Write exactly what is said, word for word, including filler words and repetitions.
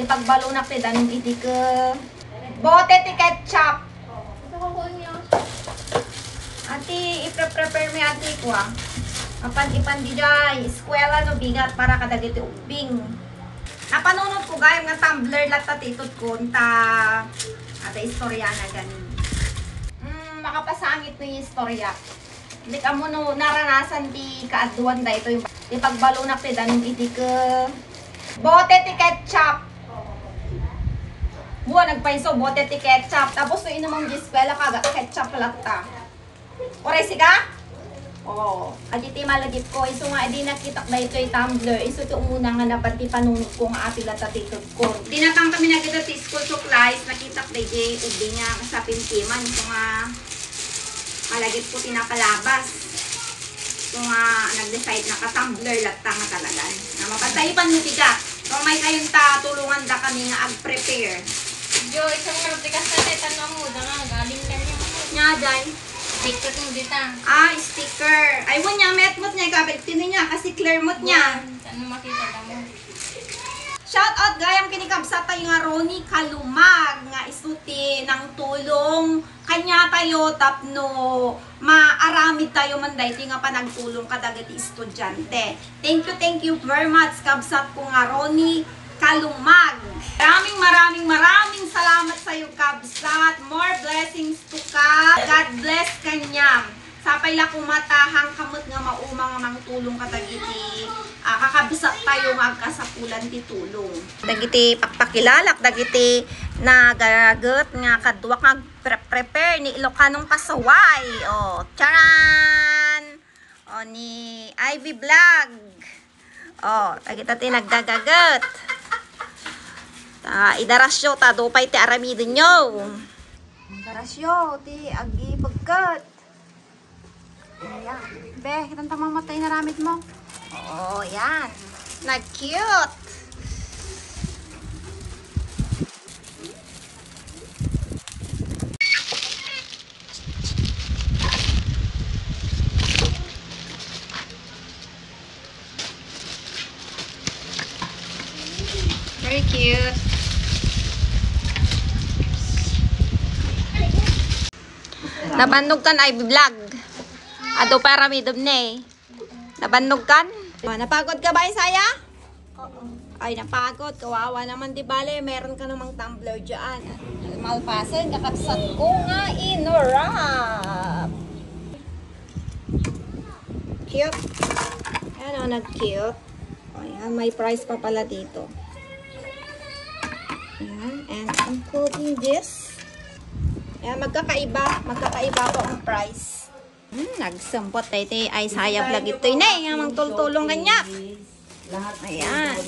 Ipagbalunak ti danum iti ke-, bote ti ketchup. Ati, ipre-prepare mi ati ko, ah. Apan ipan di jay eskwela no bigat para kadagiti ubbing. Napanunot ko gayam nga tumbler latta ti itud ko, ta ada istorya na ganin. Mm, makapasangit no yung istorya. Di kamo no naranasan ti kaaduan daytoy. Ipagbalunak ti danum iti ke-, bote ti ketchup. Buwan, nagpaiso, bote ti ketchup. Tapos no inumam di eskwela, kaga ketchup latta. Oray sika? Oo. Adi ti malagip ko. Isu nga, adi nakitak daytoy tumbler. Isu ti umuna nga napan ti panunot ko nga apil latta ti itud ko. Di napan kami nagita ti school supplies. Nakitak dayjay ubbing nga kasapimpiman. Isu nga malagip ko ti napalabas. Isu nga nag-decide na ka-tumbler latta nga talagan. Na mapatay pan no bigat. Kung may kayon ta, tulungan da kami nga ag-prepare. Jo, isang marutikas na tayo, tanong mo, da nga, galing ka niya. Nga, day. Sticker kung dita. Ah, sticker. Ay, wanya, metmot niya, ikabit, tini niya, kasi clear mot niya. Ano makita ka mo? Shout out gayam ken ni kabsat tayo nga Ronnie Kalumag nga isu ti nangtulong kaniatayo tapno maaramid tayo man daytoy nga panagtulong kadagiti estudiante. Thank you, thank you very much, kabsat ko nga Ronnie Kalumag. Maraming, maraming, maraming salamat sa'yo, kabsat. More blessings to ka. God bless kaniam. Sapay la koma ta, hangka met nga mauma nga mangtulong kadagiti, ah, kakabsat tayo nga agkasapulan ti tulong. Dagiti pakpakilalak, dagiti nagaget nga kaduak nga agpre-prepare ni Ilocanong Pasaway. Oh, charan! Oh, ni Ivy Vlog. Oh, dagita ti naggagaget. Ta, idarasyo, ta, dupay ti aramidenyo. Idarasyo, ti agipegket. Ayan. Be, kitanta mamatay na ramid mo. Oo, yan. Nag-cute. Very cute. Nabannog kan ay vlog. Adu para midom ne. Nabannog kan? Oh, napagod ka ba, Isaya? Oo. Ay, napagod. Kawawa naman, di bale. Meron ka namang tumbler dyan. Malpasen, kakabsat ko nga inurap. Cute. Ayan, oh, nag-cute. Oh, ayan, may price pa pala dito. Ayan, and including this. Ayan, magkakaiba. Magkakaiba po ang price. Hmm, nagsempot tayo ti ay sayap lagi ito. Inay, nga mangtultulong kanya. Ayan.